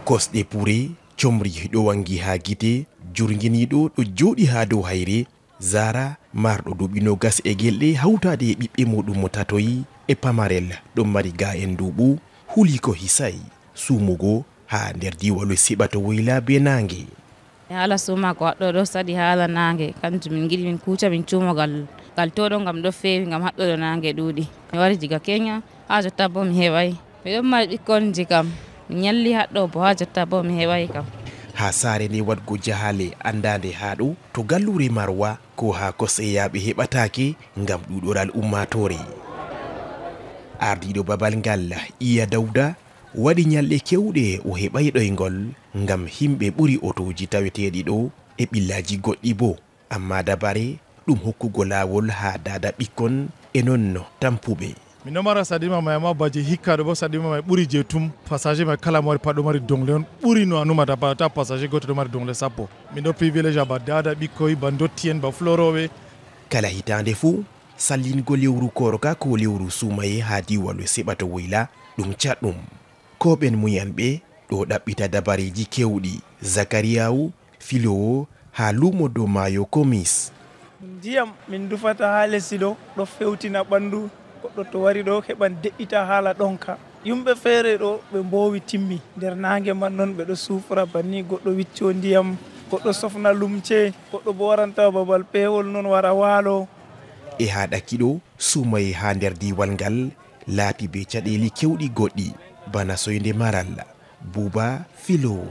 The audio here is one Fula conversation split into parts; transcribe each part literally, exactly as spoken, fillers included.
Kosɗe pure, comri ɗo wanngi haa gite, jurnginiiɗo ɗo jooɗi haa dow hayre. Zara, marɗo duuɓi noogas e gelɗe hawtaade e ɓiɓɓe muuɗum mo tatoy e pamarel ɗum mari ga en nduuɓu, huli ko hisay suumugo haa nder diiwalu Siɓato Woyla bee naange. Haala suuma ko haɗɗo ɗo saɗi haala naange, kanjum min ngiɗi min kuuca min cuumogal ngal to ɗo ngam ɗo feewi ngam haɗɗo ɗo naange ɗuuɗi. Mi wari diga Kenya, haa jotta boo mi heɓaay. Mi ɗon mari ɓikkonji kam, mi nyalli haɗɗo boo haa jotta boo mi heɓaay kam. Haa saare nde waɗgo jahaale anndaande haa ɗo, to galluure Marwa ko haa kosɗe yaaɓe heɓataake ngam ɗuuɗoral ummaatoore. Ardiiɗo babal ngal, Iya Dawda, waɗi nyalɗe keewɗe o heɓaay ɗoyngol ngam himɓe ɓuri otooji taweteeɗi ɗo e ɓillaaji goɗɗi boo. Ammaa dabare ɗum hokkugo laawol haa daada ɓikkon e nonno tampuɓe. Min ɗo mara Sadima may, amma baje hikka ɗo bo Sadima may ɓuri je tum. Passager may kala mo wari pat ɗo mari dongle on, ɓuri no a numata ba ta passager goto ɗo mari dongle sappo. Min ɗo privilège ba daada ɓikkoy, ba ndotti'en, ba fulorooɓe. Kala hitaande fuu, sallingo lewru Koorka ko lewru suumaye haa diiwalu Siɓato Woyla, ɗum caɗɗum. Ko ɓen muyanɓe ɗo ɗaɓɓita dabareeji keewɗi. Zakariyaawu, filoowo haa luumo dow maayo Komis. Ndiyam min ndufata haa lesdi ɗo, ɗo fewtina ɓanndu. Goɗɗo to wari ɗo, heɓan de'ita haala ɗonka. Yumɓe feere ɗo, ɓe mboowi timmi. Nder naange man non, ɓe ɗo suufra banni, goɗɗo wicco ndiyam, goɗɗo sofna lumce, goɗɗo bo waranta babal peewol non wara waalo. E haa ɗaki ɗo, suumaye haa nder diiwal ngal laati be caɗeeli keewɗi goɗɗi, bana soynde maral. Buuba filoowo.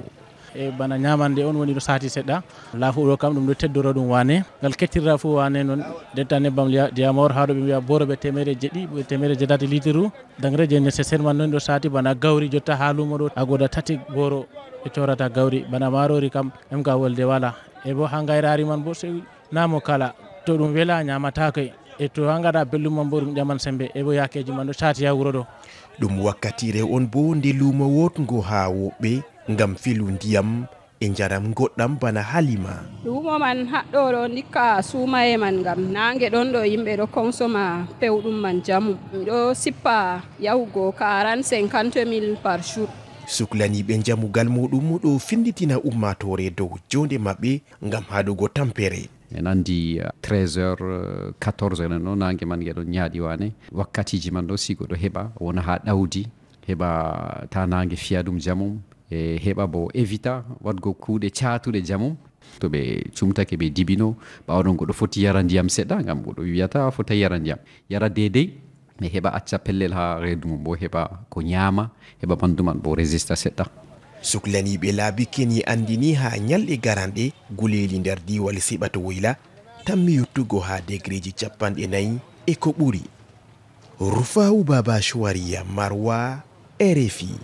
E bana nyamande on woni ɗo saati seɗɗa. Laafuɗo kam ɗum ɗo teddoro ɗum wane. Ngal kettirra fuu wane non. Detta nebbam liya-, diyamor haa ɗo ɓe mbiya boro ɓe teemere jeɗɗi, ɓe teemere jeɗɗati lituru. Dangre je nécessaire man non ɗo saati bana gawri jotta haa luumo ɗo. Agoda tati boro ɓe torata gawri. Bana marori kam, em ka wolde wala. E bo haa ngayrari man bo sey Namo kala, to ɗum wela nyamataake, e to a ngaɗa belɗum man bo ɗum ƴaman sembe, e bo yaakeeji man ɗo caati haa wuro ɗo. Ɗum wakkatiire on bo nde luumo wootngo haa woɓɓe ngam filu ndiyam e njaram ngoɗɗam bana Halima. Luumo man haɗɗo ɗo ndikka suumaye man ngam naange ɗon ɗo yimɓe ɗo konsoma pewɗum man jamum. Ɗum ɗo sippa yahugo quarante, cinquante mille par jour. Suklaniiɓe njamugal muɗum ɗo finditina ummaatoore dow joonde maɓɓe ngam haɗugo tampere. En anndi, eh, treize heures, eh, quatorze heures en ɗo, naange man nge ɗon nyaaɗi waane. Wakkatiiji man ɗo, si goɗɗo heɓa, wona haa ɗawdi, heɓa ta naange fiya ɗum jamum, e heɓa bo evita waɗgo kuuɗe caatuɗe jamum. To ɓe cumtake ɓe dibino, ɓaawo ɗon goɗɗo foti yara ndiyam seɗɗa, ngam goɗɗo wiyata fota yara ndiyam. Yara deydey, ɓe heɓa acca pellel haa reedu mum bo heɓa ko nyaama, heɓa ɓandu man bo resista seɗɗa. Suklaniiɓe laabi keni anndini haa nyalɗe garanɗe guleeli nder diiwal Siɓato Woyla tammi yottugo haa degreeji capanɗe nayi e ko ɓuri. Rufaa'u Baaba Shuwariya Marwa, R F I.